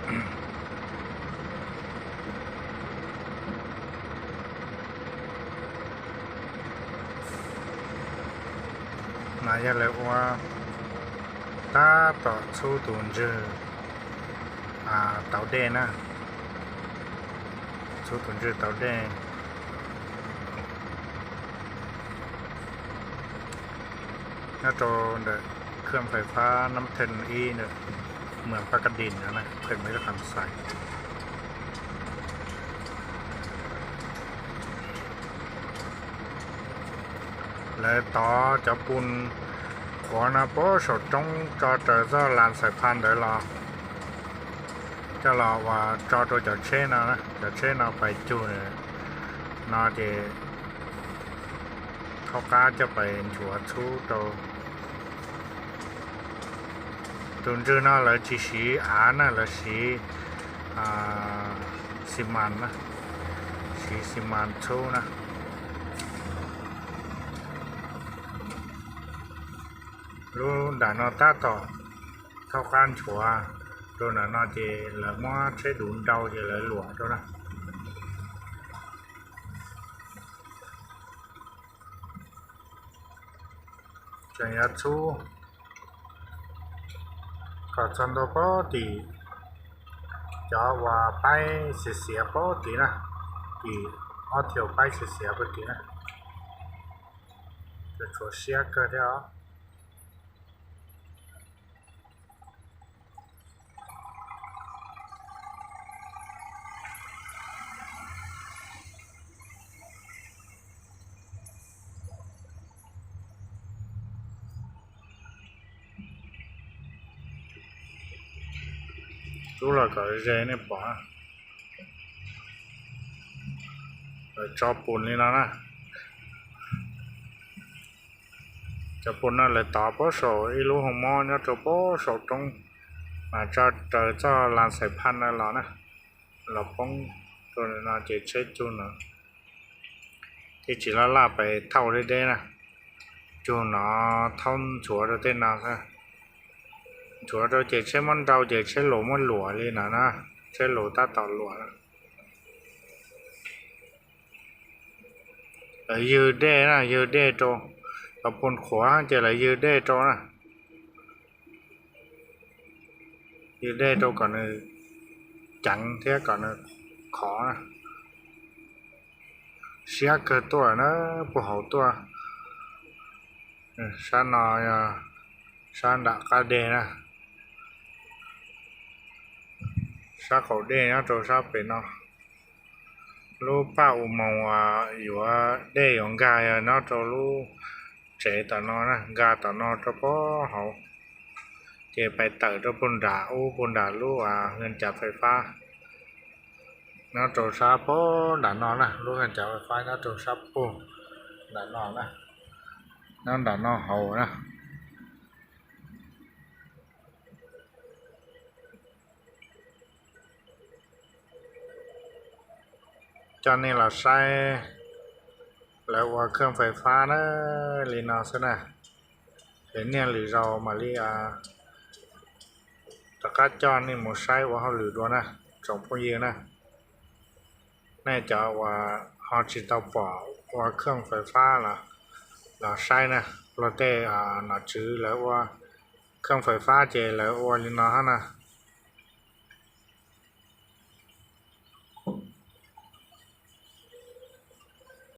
No yog lawv ua tab tom txhub tus ntswg tauv dej na, txhub tus ntswg tauv dej nyob rau ntawm khwj fais fab Nab Then ib ntawm Muas Paj Kab Dis no, phem me lub qam xais. Lawv tov cov pun qhuav no puag saum roob tso raws txoj las xais phaj ntawd los, coj los uas tso rau cov tsheb no, cov tsheb no pais cug no ces thaub qab coj pais nchuav txhub rau. Tus ntswg no lawv tsis siv av na, lawv siv xi mas na, siv xi mas txhub na. Lub nram no tab tom thaub qab nchuav rau nram no ces lawv muab tsheb duv nrau ces lawv luam rau na. Tseem yuav txhub kom txog ntua pob tim cov uas paib xiav xiav pob tim na, tim ob thiaus paib xiav xiav pob tim na. Tshuav siab kawg thiab os. Rub los kom ze nej pom. Lawv tso pun li no na. Cov pun no lawv tov puag saum ib lub hoo mob nyob rau puag saum roob, mas tso raws txoj las xais phaj no los na, los poob rau no ces tsheb cug no. Thiaj tsis laj laj pais thauj deb deb na. Cug no thaub nchuav rau tej no, nchuav rau ces tsheb muab nrau ces tsheb los muab luam li no na, tsheb los tab tom luam. Lawv ywg dej na, ywg dej rau, cov pun qhuav ces lawv ywg dej rau na. Ywg dej rau kom nws ceev thiab kom nws khov na. Siab kawg tuaj na, puag hauv tuaj. Sab no yog sab nram qab deg na. Sab qaum dej nyob rau sab pem no. Lub paj u moos uas yuav dej yuav nkag yog nyob rau lub tsev tom no na, nkag tom no rau puag hauv, ces pais tawm rau puag nram ub, puag nram lub hwj cav fais fab nyob rau sab puag nram no na, lub hwj cav fais fab nyob rau sab puag nram no na, nyob nram no hauv na. Coj nej los saib lawv ua khwj fais fab na, li no xwb na. Es niaj lwm zaus mam li rov qab coj nej mus saib ua hauj lwm dua na, tsoom phooj ywg na. Nej cov uas ho tsis tau pom ua khwj fais fab los saib na, luag tej nom tswv lawv ua khwj fais fab ces lawv ua li no hab na.